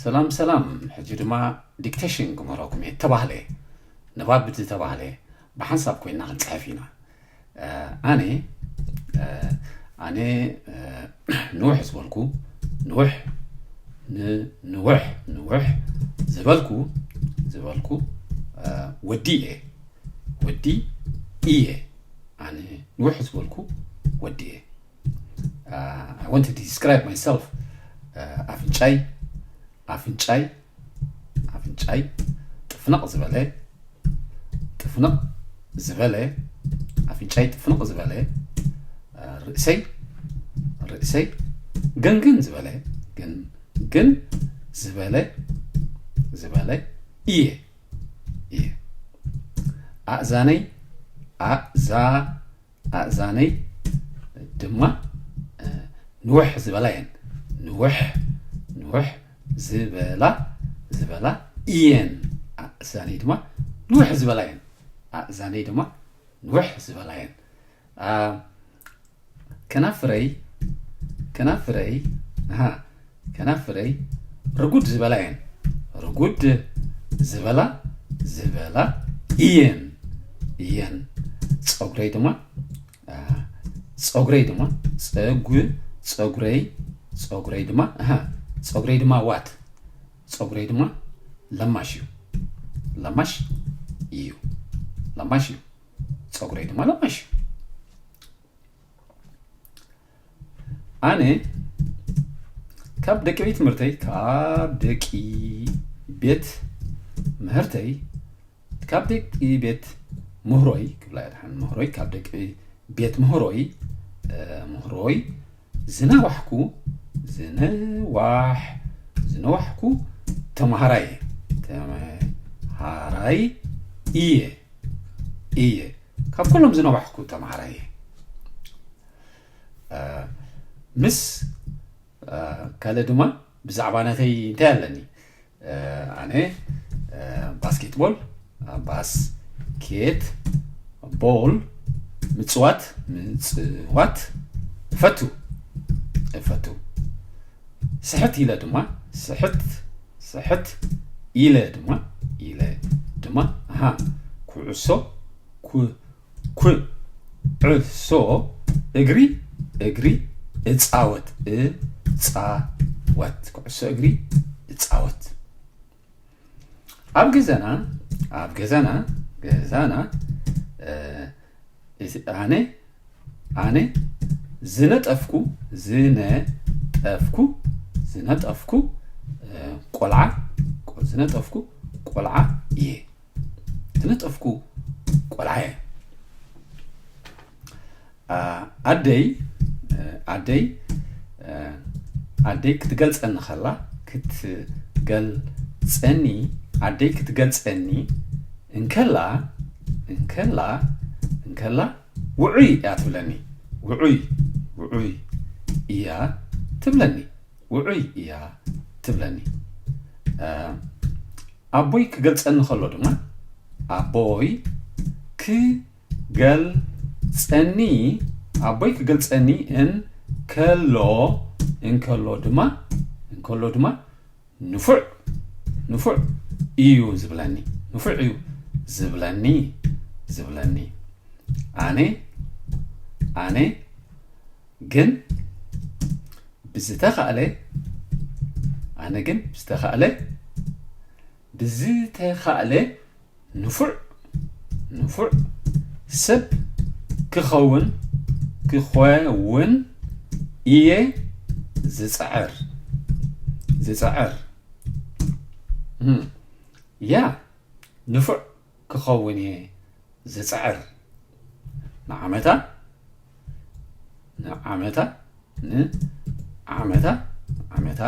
ሰላም ሰላም፣ ሕጂ ድማ ዲክቴሽን ክምህረኩም እየ። ተባህለ፣ ንባብ ዝተባህለ ብሓንሳብ ኮይና ክንጽሕፍ ኢና። ኣነ ኣነ ንውሕ ዝበልኩ ንውሕ ንውሕ ንውሕ ዝበልኩ ዝበልኩ ወዲ እየ። ወዲ እየ። ኣነ ንውሕ ዝበልኩ ወዲ እየ። I want to describe myself. ኣፍንጫይ ኣፍንጫይ ኣፍንጫይ ጥፍንቕ ዝበለ ጥፍንቕ ዝበለ ኣፍንጫይ ጥፍንቕ ዝበለ ርእሰይ ርእሰይ ግንግን ዝበለ ግን ግን ዝበለ ዝበለ እየ እየ። ኣእዛነይ ኣእዛ ኣእዛነይ ድማ ንውሕ ዝበላ እየን። ንውሕ ንውሕ ዝበላ ዝበላ እየን። ኣእዛነይ ድማ ንውሕ ዝበላ እየን። ኣእዛነይ ድማ ንውሕ ዝበላ እየን። ከናፍረይ ከናፍረይ ከናፍረይ ርጉድ ዝበላ እየን። ርጉድ ዝበላ ዝበላ እየን እየን። ፀጉረይ ድማ ፀጉረይ ድማ ፀጉ ፀጉረይ ፀጉረይ ድማ ፀጉረይ ድማ ዋት ፀጉረይ ድማ ለማሽ እዩ። ለማሽ እዩ። ለማሽ እዩ። ፀጉረይ ድማ ለማሽ እዩ። ኣነ ካብ ደቂ ቤት ትምህርተይ ካብ ደቂ ቤት ምህርተይ ካብ ደቂ ቤት ምህሮይ ክብላ እየ። ድሓን ምህሮይ ካብ ደቂ ቤት ምህሮይ ምህሮይ ዝነዋሕኩ ዝነዋሕ ዝነዋሕኩ ተምሃራይ ተምሃራይ እየ እየ ካብ ኩሎም ዝነዋሕኩ ተምሃራይ እየ። ምስ ካልእ ድማ ብዛዕባ ናተይ እንታይ ኣለኒ? ኣነ ባስኬትቦል ባስኬት ቦል ምፅዋት ምፅዋት እፈቱ እፈቱ። ስሕት ኢለ ድማ ስሕት ስሕት ኢለ ድማ ኢለ ድማ ኣሃ ኩዕሶ ኩ ኩ ዕሶ እግሪ እግሪ እጻወት እጻወት ኩዕሶ እግሪ እጻወት። ኣብ ገዛና ኣብ ገዛና ገዛና ኣነ ኣነ ዝነጠፍኩ ዝነጠፍኩ ዝነጠፍኩ ቆልዓ ዝነጠፍኩ ቆልዓ እየ። ዝነጠፍኩ ቆልዓ እየ። ኣደይ ኣደይ ኣደይ ክትገልፀኒ ከላ ክትገልፀኒ ኣደይ ክትገልፀኒ እንከላ እንከላ እንከላ ውዑይ እያ ትብለኒ። ውዑይ ውዑይ እያ ትብለኒ። ውዑይ እያ ትብለኒ። ኣቦይ ክገልፀኒ ከሎ ድማ ኣቦይ ክገልፀኒ ኣቦይ ክገልፀኒ እንከሎ እንከሎ ድማ እንከሎ ድማ ንፉዕ ንፉዕ እዩ ዝብለኒ። ንፉዕ እዩ ዝብለኒ ዝብለኒ። ኣነ ኣነ ግን ብዝተኻእለ ኣነ ግን ብዝተኻእለ ብዝተኻእለ ንፉዕ ንፉዕ ሰብ ክኸውን ክኸውን እየ ዝፅዕር ዝፅዕር። ያ ንፉዕ ክኸውን እየ ዝፅዕር። ንዓመታ ንዓመታ ንዓመታ ዓመታ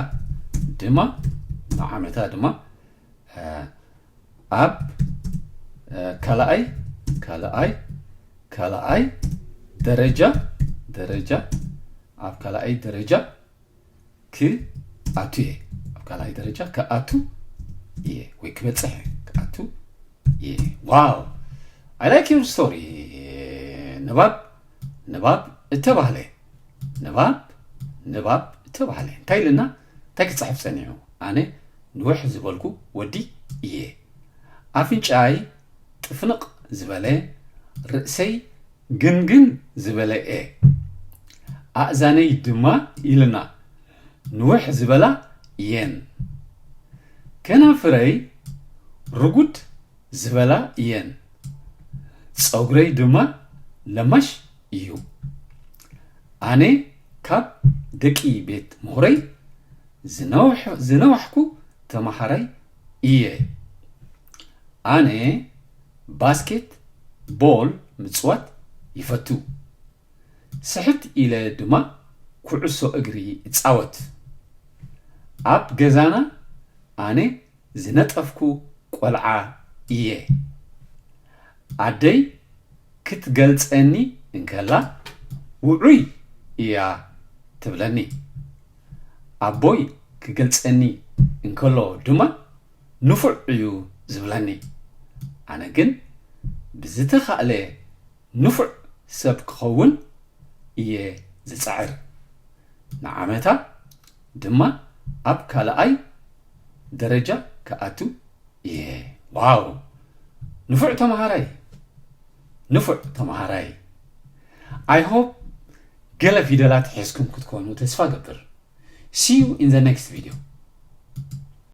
ድማ ንዓመታ ድማ ኣብ ካልኣይ ካልኣይ ካልኣይ ደረጃ ደረጃ ኣብ ካልኣይ ደረጃ ክኣቱ እየ። ኣብ ካልኣይ ደረጃ ክኣቱ እየ ወይ ክበፅሕ እየ። ክኣቱ እየ። ዋው! I like your story. ንባብ ንባብ እተባህለ ንባብ ንባብ እተባህለ እንታይ ኢልና እንታይ ክፅሕፍ ፀኒዑ? ኣነ ንውሕ ዝበልኩ ወዲ እየ። ኣፍንጫይ ጥፍንቕ ዝበለ፣ ርእሰይ ግንግን ዝበለ እየ። ኣእዛነይ ድማ ኢልና ንውሕ ዝበላ እየን። ከናፍረይ ርጉድ ዝበላ እየን። ጸጉረይ ድማ ለማሽ እዩ። ኣነ ካብ ደቂ ቤት ምሁረይ ዝነውሕ- ዝነዋሕኩ ተማሃራይ እየ። ኣነ ባስኬት ቦል ምጽዋት ይፈቱ። ስሕት ኢለ ድማ ኩዕሶ እግሪ እጻወት። ኣብ ገዛና ኣነ ዝነጠፍኩ ቆልዓ እየ። ኣደይ ክትገልጸኒ እንከላ ውዑይ እያ ትብለኒ። ኣቦይ ክገልጸኒ እንከሎ ድማ ንፉዕ እዩ ዝብለኒ። ኣነ ግን ብዝተኻእለ ንፉዕ ሰብ ክኸውን እየ ዝጽዕር። ንዓመታ ድማ ኣብ ካልኣይ ደረጃ ክኣቱ እየ። ዋው! ንፉዕ ተምሃራይ፣ ንፉዕ ተምሃራይ። I hope ገለ ፊደላት ሒዝኩም ክትኮኑ ተስፋ ገብር። See you in the next video.